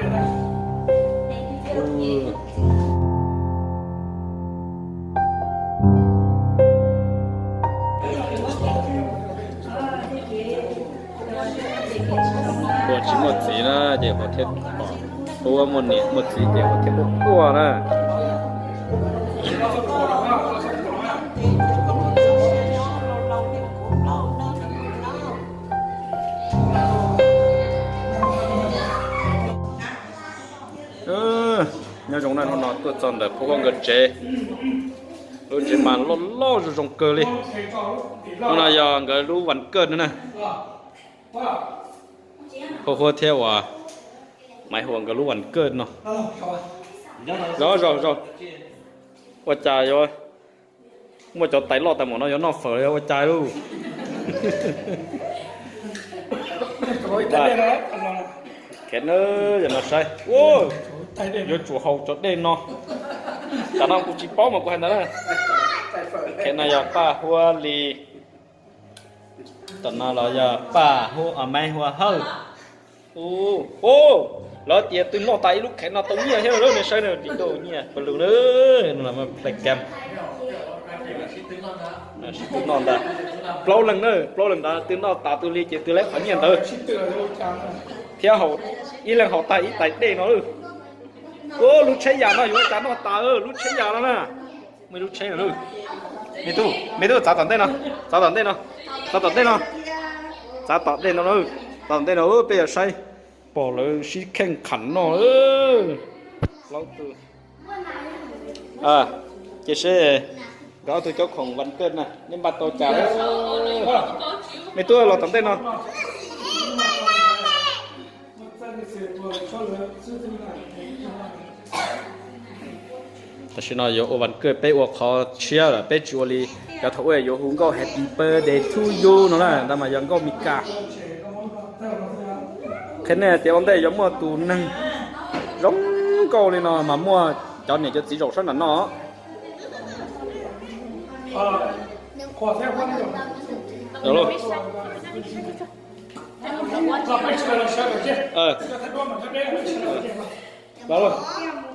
Ua tsis muaj txiv na ces ho thiaj, ua muaj niam muaj txiv ces ho thiaj quaj quaj na. Nyob zoo na, hnub no tuaj txog ntawm Phauj Huab nkawd tsev. Lub tsev mas loj loj zoo zoo kawg li. Hnub no yog nkawd lub vas kawj no na. Phauj Huab thiab uas Maiv Huas nkawd lub vas kawj no. Zov zov zov. Ua cas yuav muaj cov tais loj tas mam no yuav noj fawm los yog ua cas lauj? Khev na, yog no saib, yuav tsum haus cov dej no. Tam no kuv tsis paub mas kuv hais ntawd na. Khev no yog Paj Huab Lis. Tam no los yog Paj Huab, Maiv Huas Hawj. Lawv tias twg noj tas ib lub khev no tau nyiaj thiab lauj, nej saib na, dim tau nyiaj pawg lug na. Play cam. Sib tw noj ntag. Plaub leeg na, plaub leeg ntawd twg noj tas tus li ces twg laib qhov nyiaj ntawd. Thiab ib leeg haus tag ib tais dej no lauj. Ua lub tsheb yam no yuav ua cas noj tas lub tsheb yam no na. Muaj lub tsheb no lauj. Me tub, me tub, txav tom ntej no, txav tom ntej no, txav tom ntej no, txav tom ntej no, txav tom ntej no peb yuav saib pom lawv sib kheej kham noj. Plaub tug. Cia seb nkawd ob tug cov khoom vas kawj na nej npaj tau cas. Me tub los tom ntej no. Tam sim no yuav ua vas kawj, peb ua qhov tshiab lawm, peb tsis ua li cov thaum ub yuav hu nkauj Happy Birthday to you no na, ntawd mas yog nkauj Mes Kas. Qhia nej tias ua ntej yuav muaj tus neeg zoo nkauj li no mas muaj cov niam cov txiv zaum sab nram no.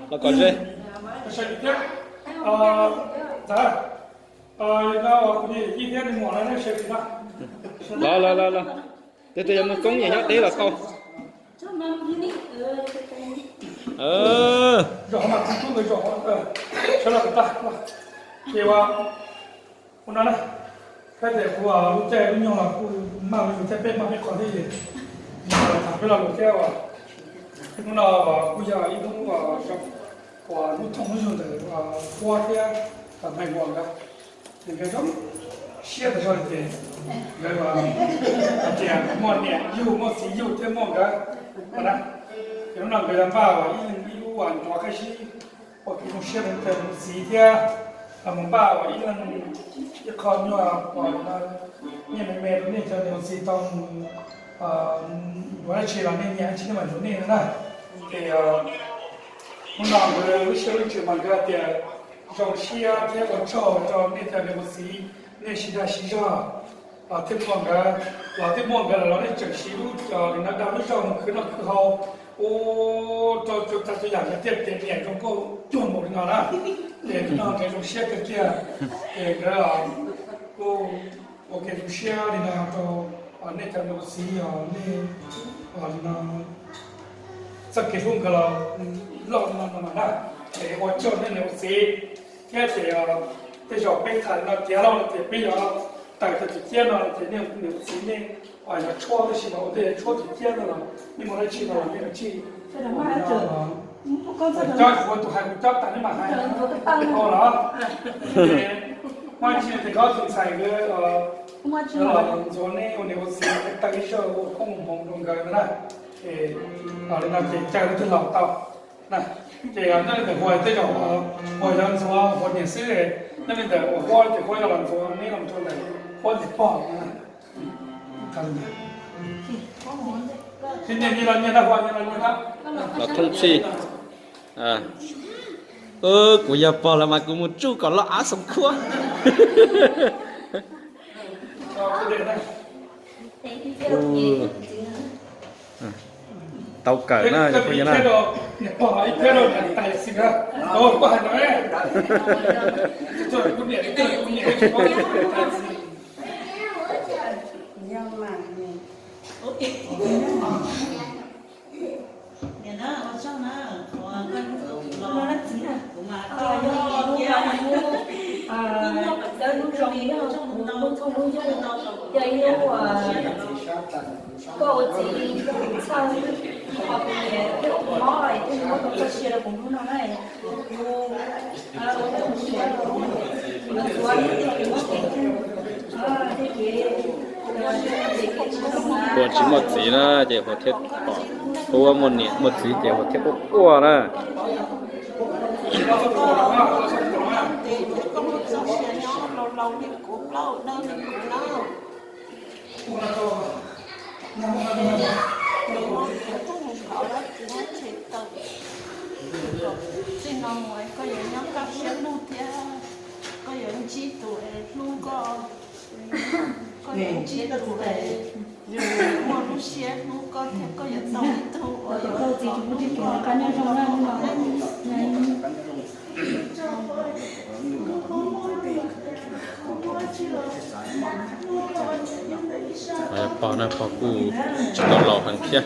Los kom ze. Los los los los. Tus twg yuav mus koob nyiam nyob deb los tau. Ua no na, peb tias kuv lub caij lub nyoog los kuj maj li thiab, peb maj peb qhov thiab es tham peb lo lus thiab. Hnub no kuj yog ib hnub zoo uas hnub thooj hnub yug ntawm Huab thiab Maiv Huas nkawd. Nkawd zoo siab tas zog li ces nkawd hais tias muaj niam yug muaj txiv yug thiab muaj nkawd na. Ces hnub no nkawd yuav npaj ib leeg ib lub uas ncuav qab zib ua kev zoo siab rau niam txiv thiab mus npaj ua ib leeg ib qho nyuag uas nyiaj me me rau nej cov niam txiv tau mus yuav dab tsi los nej nyiam dab tsi nej mam yuav nej na. Ces hnub no nkawd lub siab lub ntsws mas nkawd hais tias zoo siab thiab ua tsaug rau nej cov niam txiv, nej sib dag sib zog los thiaj muaj nkawd, los thiaj muaj nkawd los nej tseem siv lub cov li no dag lub zog mus khwv noj khwv haus, ua rau txhua tsav txhua yam nkawd thiaj tias niam zoo nkauj cuag npaum li no na. Ces hnub no nkawd zoo siab kawg kiag, ces nkawd kuj ua kev zoo siab li no rau nej cov niam txiv os, nej li no txoj kev hlub nkawd los loj li no no mas na. Ces ua tsaug nej niam txiv thiab ces tej zaum peb tham li no tiav los tias peb yuav tawm tau cov ciab no ces nej niam txiv nej yuav tshuab tab sis mas ua ntej yuav tshuab cov ciab no los nej muaj dab tsi no los nej yuav tsij cob, kuv tus hais kuv cob tas nej mam hais. Ua los muaj dab tsi no ces koj tus ntxhais nkawd los ntxuav nej ua niam ua txiv, taw ib zaug ua koob ua hmoov rau nkawd na. Ces li no ces caw leej twg los tau. Ces nyob li ntawm Huas tej zaum Huas yuav ntxuav Huas niam xwb, nyob li ntawm uas Huab ces Huab yuav los ntxuav neb los rau ntawm Huab tus pog. Los thooj txhij. Kuv yog pog lawm mas kuv mus tsuj kom loj av xoom khuab. Tau kawm na cov phooj ywg na. Koj ua txiv txhawj qhov kuv niam thiab kuv mob es thiaj muab tau txoj sia rau kuv hnub no na. Ua tsis muaj txiv na ces hu thiab, ua muaj niam muaj txiv ces hu thiab quaj quaj na. Txij no mus koj yuav nyob kaj siab lug thiab koj yuav ntsib tus es hlub koj, koj yuav ntsib tus es muaj lub siab hlub koj thiab koj yuav tau ib tug uas hlub koj. Pog na, pog kuj tsis tau laus heev thiab.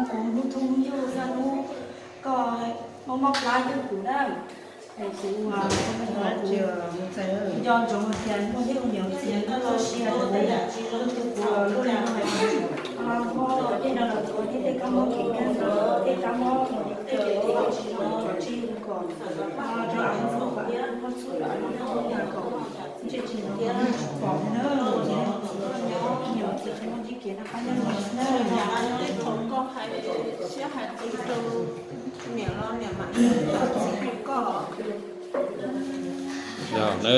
Kuv hlub hlub yug zaj hnub koj mob mob plab yug kuv na. Kuv nco ntsoov hais tias muaj ib ua niam txiv koj txoj sia rau kuv, kuv lub neej no, mob tej no los kuv thiaj tej kab mob kev kab ntawd, tej kab mob mus tej tsis zoo tsis kom rau av ntxuag kom mob txhub kom mob txhub kom ntsej tsis ntxov kom tsis pom na. Niam txiv tsis muaj ntsib kev noj qab nyob zoo na. Yog na.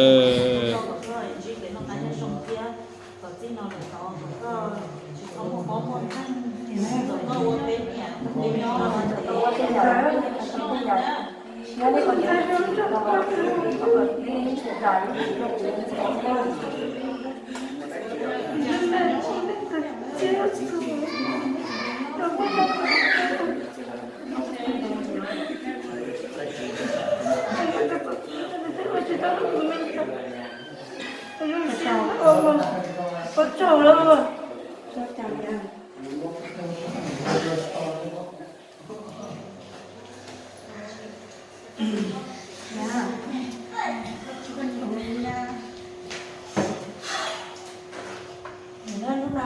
Hnub no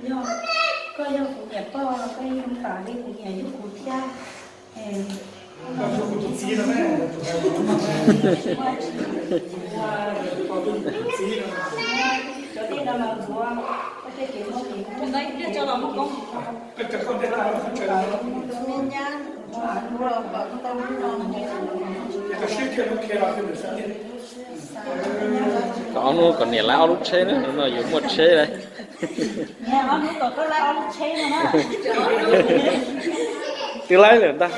yog koj yog kuv niam pog los koj yeej zoo tam li kuv niam yug kuv thiab. Cov dej no los ntxuav, koj tej kev mob kev kub, Kom ob hnub kom niam laiv ob lub tsheb na, no yuav muaj tsheb lawm. Niam, ob hnub kom koj laiv ob lub tsheb no na. Twb laiv lawm ntag.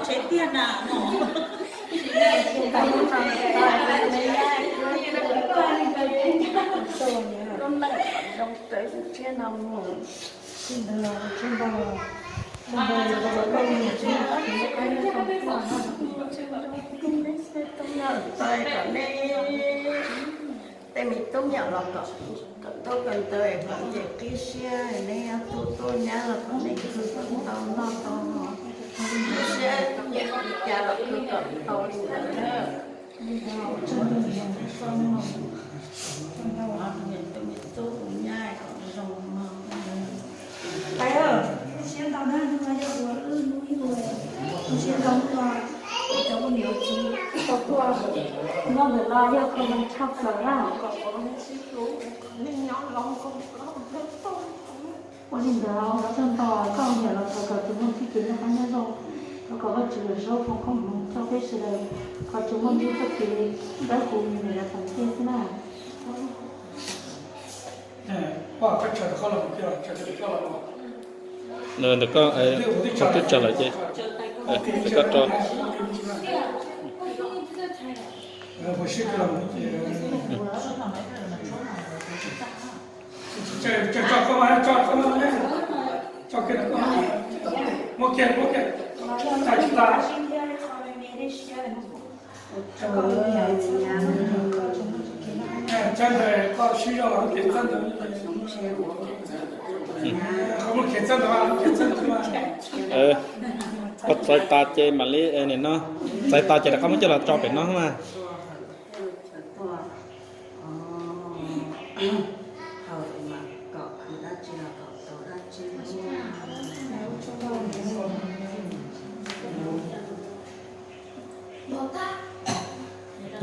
Tsheb tiag na. Lub neej zoo txawv tsis tshiab no mus. Tsis ntawd los tsis ntawd, tsis ntawd los tsis ntawd, tsis ntawd, tsis ntawd, tsis ntawd, tsis ntawd, tsis ntawd, kom nej tej me tub me nyuam los kom kawm ntaub kawm ntawv kom nce qib siab, nej ob tug tuaj nyab los kom nej khwv tau noj tau haus, siab nyiam li cas los khwv kom tau li ntawd na. Tus me tub tus nyab kom zoo no. Pais, tu siab ntau na, hnub no yog ua wb hnub yug, tu siab ntau hnub no cov ua niam ua txiv tau tuaj nyob ntawm no yog qhov zoo tshaj plaws na. Ua li ntawd los txog ntawm koj niam los tau kom tus muaj ntsib kev noj qab nyob zoo, thov kom Vajtswv lawm zaub foom koob hmoov rau peb sawv daws, kom tsuas muaj ntsib txoj kev dawb huv me me los tau tiag xwb na. Ntawm koj, koj twb tsaws lawm ces, ntawm koj rau. Ua siab kawg los ces, tso koj, tso koj, tso koj, muab kiag, muab kiag, tag tsis tag. Txawj ntawd koj sib zog los ces txawj ntawd. Koj muab kiag txawj ntawd, muab kiag txawj ntawd. Koj txais tas ces mam li no, txais tas ces rov qab muab coj los tso pem no mas.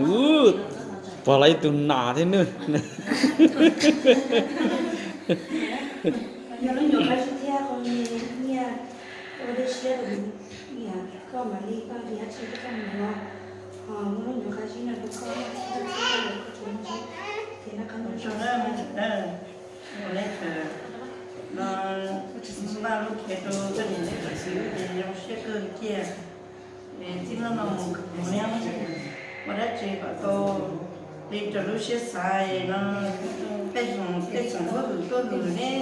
Ub, pog lawv ib tug nas thiab nawb. Yog lub nyuam qab zib thiab qhov nyiaj, ua dej siab rau niam koj mam li koj yam tsis koj mus no, muaj lub nyuam qab zib no rau koj, koj tsis muaj zib ces noj qab noj zoo. Ua nej no, npaj lub khiav rau koj niam thiab koj txiv ces zoo siab kawg kiag. Txij no mus, mus ua dab tsi kom tau li raws lub siab xav no, tej xeem, tej xeem huab hwm tuaj hwm ne,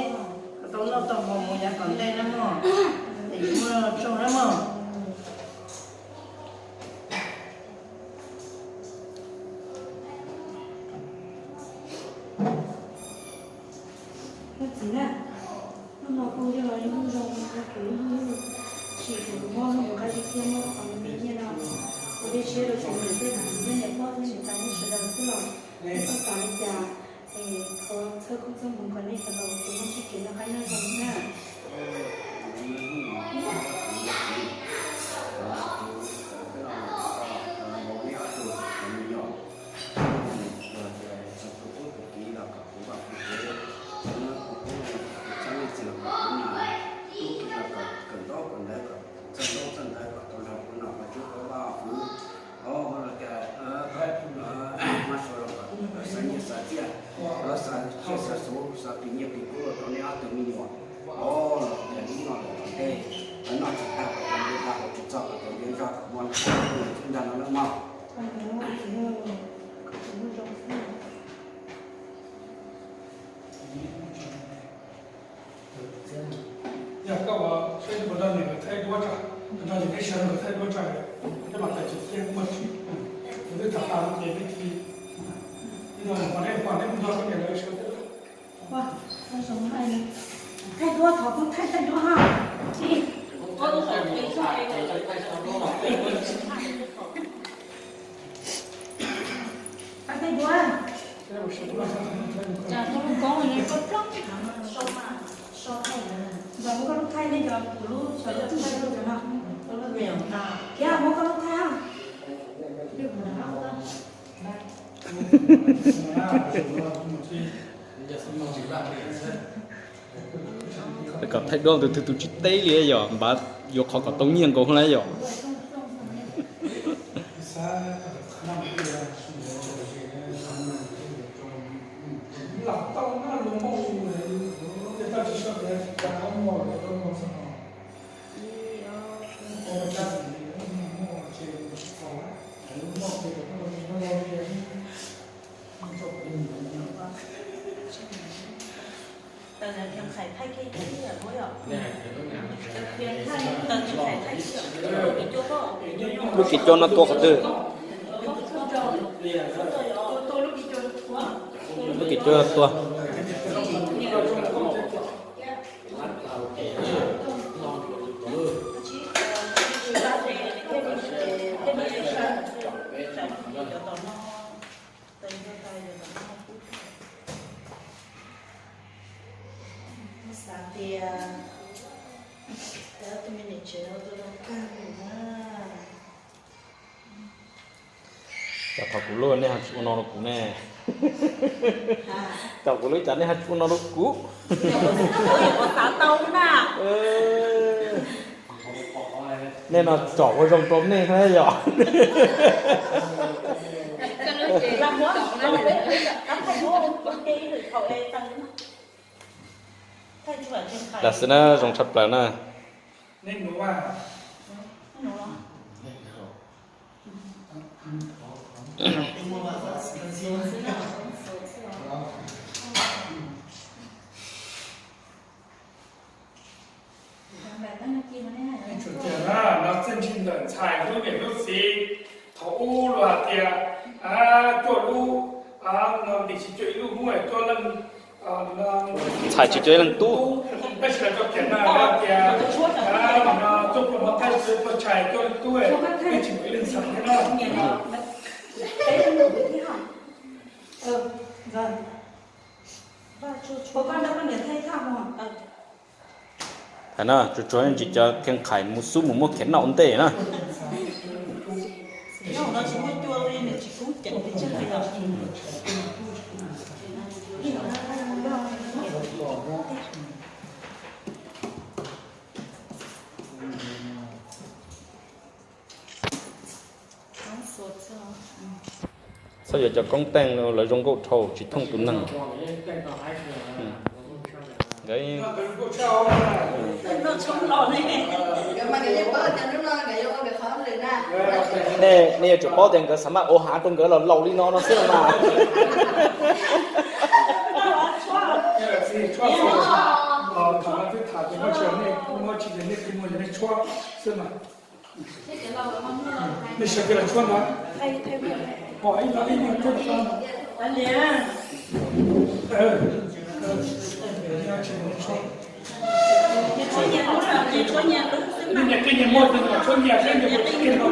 kom tau noj tau haus mus yav tom ntej na mog, es muaj tsaug na mog. Koj txiv na, hnub no kuj yog ib hnub zoo, kuv ib hnub tsis tau muab lub nyuam qab zib thiab muab qhov me me nyiaj no ua dej siab rau kuv niam tej niam txiv, niam pog thiab niam tais nej sawv daws xwb los, nej txhob xav li cas, es thov txhawb koob txhawb hmoov kom nej sawv daws tsuas muaj txoj kev noj qab nyob zoo na. Mas xav los kom xav nyiaj xav txiaj, xav siab xav xov, xav tis nyiaj tis kub rau nej ob tug me nyuam. Los tias hnub no lawm tom ntej, lawv noj tsis tag kom tau ntiav, tsis txog kom tau ntiav zog, kom muaj noj qab nyob zoo ntag no na mog. Yog koj ua saib puas nrog niam nkawd thaij duab tso, nrog niam thiab sawv nkawd thaij duab tso, tej mam tawm tsam thiab kuj muaj tsis, kuv twb tham tas ces peb cia li, ib no qhov nej pom nej mus nrog koj niam lawv sawv thiab. Thaij duab, thov koj thaij thaij duab ha. Thaij duab. Koj lub thaij nej cov, kuv lub sawv daws thaij rau cov no. Kiag muab koj lub thaij. Kom thaij duab tus twg tus tsis teb li yom, npav yuav qhov kom tau nyiaj nkaus na yom. Lub kev coj no tua qhov twg? Lub kev coj no tua. Xav tias tus me niam tsev no tus zoo kawg na. Cas thaum kuv lub nej ho tsis ua no rau kuv ne? Cas kuv lub cas nej ho tsis ua no rau kuv? Nej no tsom ua zoo rau nej na yom. Lam xwb na, zoo tshaj plaws na. Txuas tias no txij ntsig ntawm ntxhais hlub niam hlub txiv, thaum ub luag hais tias cuaj lub, no ntim tsis cuaj ib lub hub, cuaj leej, ntxhais tsis cuaj ib leej tub. Tab sis los tso kiag no tias no cuaj pua hmov thaij cuaj pua tshais cuaj leej tub, peb tsis muaj ib leej ntxhais thiab no. Thaum no tsuas tsuas ntsis cov kheej qhais mus xub mus muab khiav noj ua ntej na. Txhob yuav cov koob teej lawv zoo nkauj dhau tsis thooj tus neeg. Nkawd nej, nej yuav tsum paub tias nkawd xav maj ua hav rau nkawd los laus li no no xwb no mas. Nej sawv kiag los tshuab ntag. Pom ib no ib no tshuab tshuab. Nyias muaj tshuab nyias seb nyias puas tsis kiag no.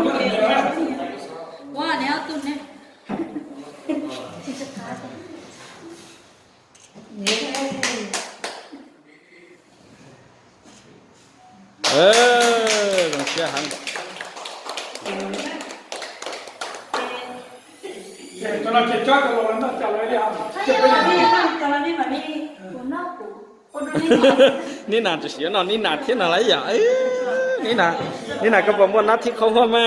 Zoo siab heev. Nib Nas tsis xav noj Nib Nas thiab no lawm yom. Nib Nas, Nib Nas koj puas muaj nab thib qhaub huab mas?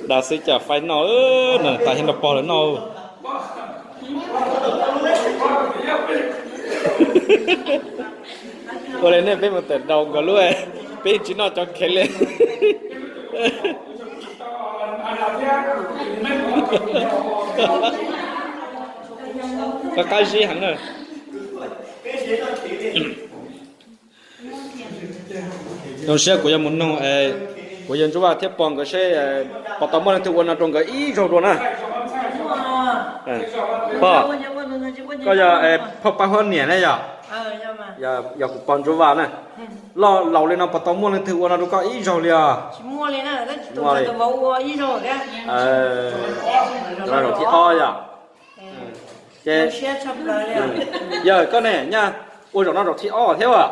Dag xwb cas fais noj, tas thiab nrog pog lawv noj. Ua li nej peb mus tawm daus nkawd lub, peb tsis noj cov kheev li. Qab qab zib heev na. Zoo siab kuv yuav mus noog, kuv yawg Ntsuj Vaj thiab pog nkawd seb puas tau muaj leej twg ua no rau nkawd ib zaug dua na. Pog, koj yog phauj Paj Huab niam ne yom? Yog kuv pog Ntsuj Vaj na. Loj laus li no puas tau muaj leej twg ua no rau koj ib zaug li os? Zaum thib ob yom. Ces yawg koj ne, nyaj ua zaum no zaum thib ob thiab as?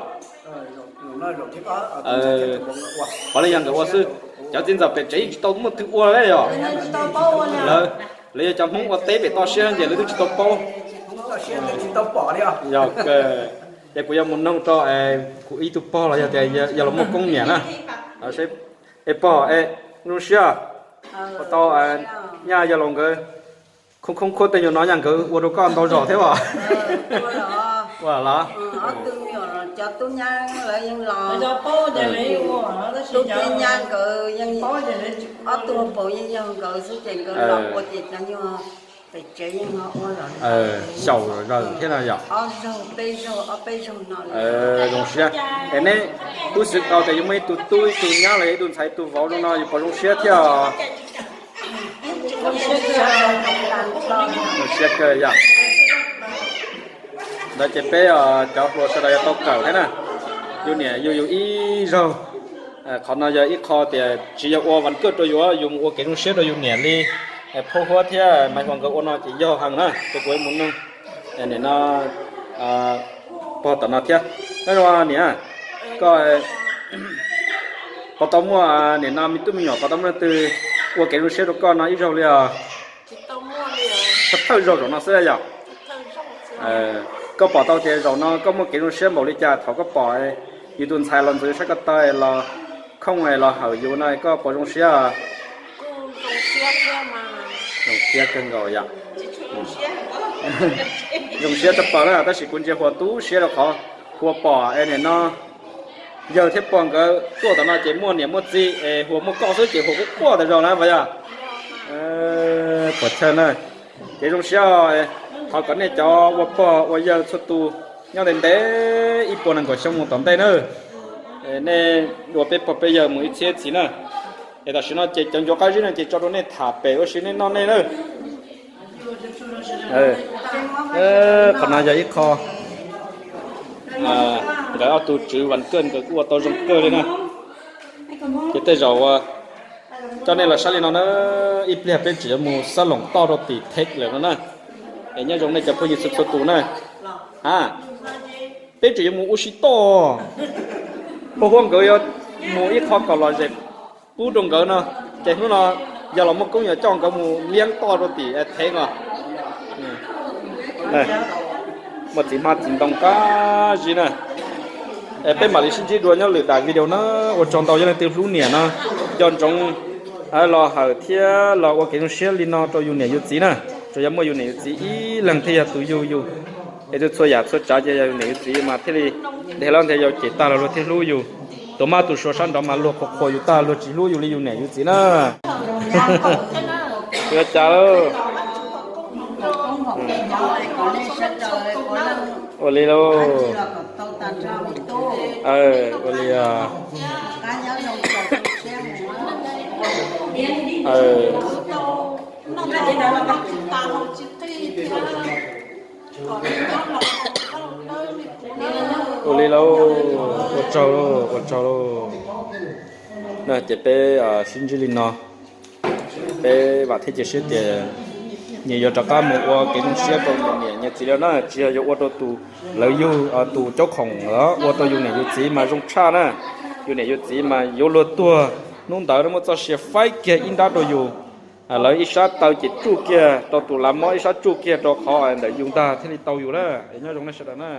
Qhov li yog nkawd ua xwb, cov txiv ntxawm pem tsev yeej tsis tau muaj twg ua li yom. Lawv, lawv yog cov Hmoob ua teb pem toj siab ces lawv twb tsis tau paub. Yog, ces kuv yuav mus noog rau kuv ib tug pog los yog tias yog los muaj koob niam na. Es pog, zoo siab, puas tau, nyaj yawg laus nkawd khoob khoob khuab tej nyuag no nyaj nkawd ua rau koj ntau zaum thiab os? Ua los? Xyaum zaws thiab no yom. Zoo siab. Es neb tub xwv tau tias yuav muaj ib tug tub ib tug nyab los yog ib tug ntxhais ib tug vauv rau no yus puas zoo siab thiab? Zoo siab kawg yom. Ntawd ces peb cov hluas sawv daws yuav tau kawm thiab na. Yus niam yug yus ib zaug. Qhov no yog ib qho tias tsis yog ua vas kaj rau yus, yus mus ua kev zoo siab rau yus niam li. Phauj Huab thiab Maiv Huas nkawd ua no ces yog heev na, ces kuv mus noog nim no pog tom no thiab. Nyob zoo niam, koj puas tau muaj nim no me tub me nyuam puas tau muaj leej twg ua kev zoo siab rau koj no ib zaug li os? Thawj thawj zaug zaum no xwb yom. Koj pom tau tias zaum no koj muaj kev zoo siab npaum li cas thaum koj pom yus tus ntxhais los ntxuav saib koj taw los khooj los hawm yus no koj puas zoo siab? Zoo siab kawg nkaus yom. Zoo siab tshaj plaws na, tab sis kuv ntsia Huas tu siab rau qhov Huas pom es nim no Yawg thiab pog nkawd tuaj tom no ces muaj niam muaj txiv es huas muaj koj xwb ces huas kuj quaj tas zog na puas yog? Puas chawj na. Ces zoo siab, thov kom nej cov ua pog ua yawg txhua tus nyob ntev ntev ib puas nees nkaum xyoo mus tom ntej na. Nej ua peb pog peb yawg mus ib txhiab txhiv na. Es tam sim no ces cov ncuav qab zib no ces tso rau nej tham pem ua si nej noj nej na. Qhov no yog ib qho nkawd ob tug tswv Vas Kawj nkawd kuj ua tau zoo kawg li na. Ces tej zaum coj nej los saib li no na, ib pliag peb tseem yuav mus xab loos toj rau tim Thev lawm no na. Es nyob zoo nej cov phooj ywg txhua txhua tus na. A, peb tseem yuav mus ua si toj. Pog Huab nkawd yuav mus ib qho kom lom zem pub rau nkawd no, ces hnub no yog los muaj koob yog coj nkawd mus liab toj rau tim Thev os. Muaj txiv hmab txiv ntoo qab zib na. Peb mam li sib ntsib dua nyob lwm daim video na. Ua tsaug ntau yog leej twg hlub niam no, nco ntsoov los hawm thiab los ua kev zoo siab li no rau yus niam yus txiv na. Tsuas yog muaj yus niam yus txiv ib leeg thiaj yog tus yug yus. Es txhua txhua yam txhua tsav ces yog yus niam yus txiv mas thiaj li, nthe lawm nthe yau ces tag los luag thiaj hlub yus. Tus mab tus suav sab nraud mas luag qhuas qhuas yus tag luag tsis hlub yus li yus niam yus txiv na. Ua cas lauj? Ua li lauj. Ua li. Ua li lauj, ua tsaug lauj, ua tsaug lauj. Ces peb sib ntsib li no, peb vam thiab cia siab tias nyias yuav rov qab mus ua kev zoo siab rau nyias niam nyias txiv lawm na, tsis yog yuav ua rau tus lawv yug tus caub khoom los ua rau yus niam yus txiv mas zoo tshaj na. Yus niam yus txiv mas yuav luag tuag, hnub ntawd muaj txoj sia faib kiag ib nrab rau yus, lawv ib sab taw ces tsuj kiag rau tus lav mob, ib sab tsuj kiag rau qhov ntawm yus ntag thiaj li tau yus na. Nyob zoo nej sawv daws na.